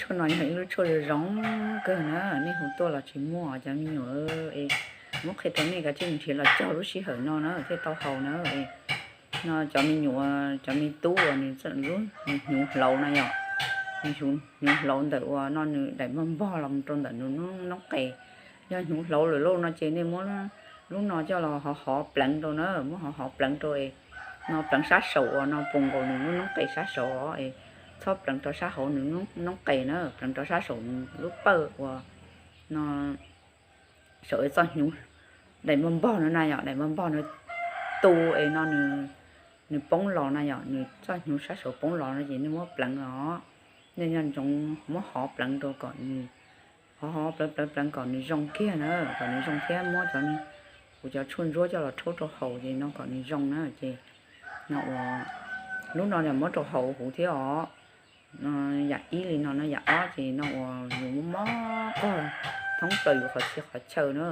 Tshuaj no yog ib lub tshuaj zoo zoo kawg na, nej hu tuaj los tsis muaj cov me nyuam. Muab qhia rau nej kav tsij nrhiav los cog lub sij hawm no na thiaj tau haus na. No cov me nyuam, cov me tub uas nws hnyuv hlauv na yom, nws hnyuv hlauv ntawm uas no nws daim npog npog los rau ntawm nws noob qes. Yog hnyuv hlauv lawm lauj no ces nej muab lub no coj los hov hov pleev rau na, muab hov hov pleev rau es no pleev sab saum uas no puas nkaus nws lub noob qes sab saud os, es txhob pleev rau sab hauv nws noob qes na, pleev rau sab saum lub pawj uas no saum txoj hnyuv daim npog npog no na yom, daim npog npog no tu es no nws poob los na yom, nws txoj hnyuv sab saud poob los no ces nej muab pleev os. Nej nco ntsoov muab hov pleev rau kom nws, hov hov pleev pleev pleev kom nws zoo kiag na, kom nws zoo thiab muab cov, kuv cov tshuaj ntsuab coj los rhaub rau haus ces no kom nws zoo na ces no uas lub no muab rau haus huv thiab os. Yam ib li no no, yam ob ces no uas yus muab mob qog thoob plaws yus qhov txhia qhov chaw na,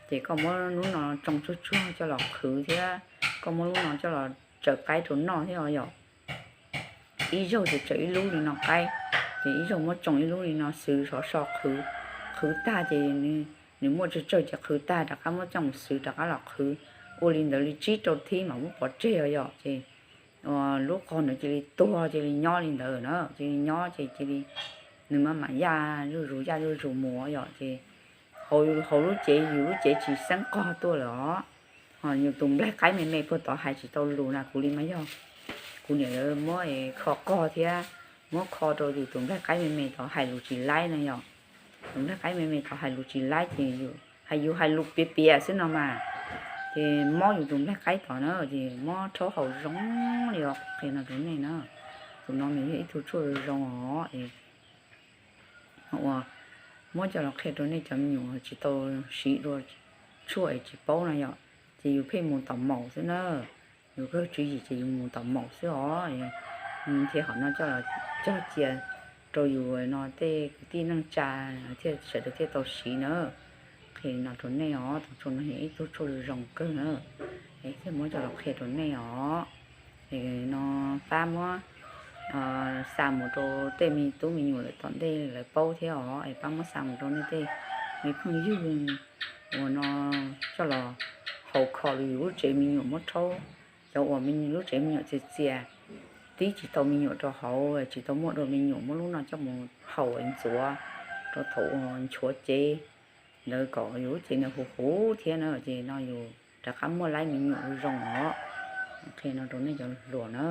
ces koj muab lub no tsoo tsuag tsuag coj los qhwv thiab koj muab lub no coj los tsaws qaib rau noj thiab os yom. Ib zaug ces tsaws ib lub li no qaib, ces ib zaug muab tsoo ib lub li no xwb sov so qhwv, qhwv tag ces nws muaj tsawg tsawg ces qhwv tag rov qab muab coj mus xwb rov qab los qhwv, ua li ntawd li tsib rau thib mas muab pov tseg os yom. Ces lub qog ntawd cia li tuag cia li nyob li ntawd na, cia li nyob ces cia li nws maj mam yaj zuj zus yaj zuj zus mus yom. Ces hauv lub cev, yus lub cev tsis xeeb qog tuaj lawm os. Ho yus tus nplaig qaib me me puag tod hais tsis tau lus na, kuv li mas yog kuv niam lawv muab kho qog thiab muab kho rau yus tus nplaig qaib me me tod hais lus tsis laib na yom. Tus nplaig qaib me me tod hais lus tsis laib ces hais yus hais lus piav piav xwb no mas, ces mob yus tus nplaig qaib tod na, ces muab rhaub haus zoo li os, qhia no rau nej na. Tus no nws yog ib tug tshuaj zoo os. Uas muab coj los qhia rau nej cov me nyuam tsis tau siv dua tshuaj es tsis paub na yom, ces yus pheej mus tom maum xwb na. Yus kawg tswv yim ces yus mus tom maum xwb os. Thiaj hom no coj los cog cia rau yus no tej kwv tij neej tsa thiaj sawv daws thiaj tau siv na. Qhia no rau nej os, tus tshuaj no yog ib tug tshuaj zoo kawg na. Thiaj muab coj los qhia rau nej os. No pab muab xa mus rau tej me tub me nyuam lawm tom ntej lawv paub thiab os, es pab muab xa mus rau nej tej me phooj ywg uas no coj los haus kho rau yus lub tsev me nyuam muab rhaub, cov uas lub tsev me nyuam txias txias, tib tsis tau me nyuam rau hauv, tsis tau muaj dua me nyuam, muab lub no coj mus haus ntxuav rau thaum uas nchuav cev ntawd kom yus lub cev ntawd huv huv thiab na, ces no yus rov qab muaj laib me nyuam zoo os. Qhia no rau nej cov hluas na.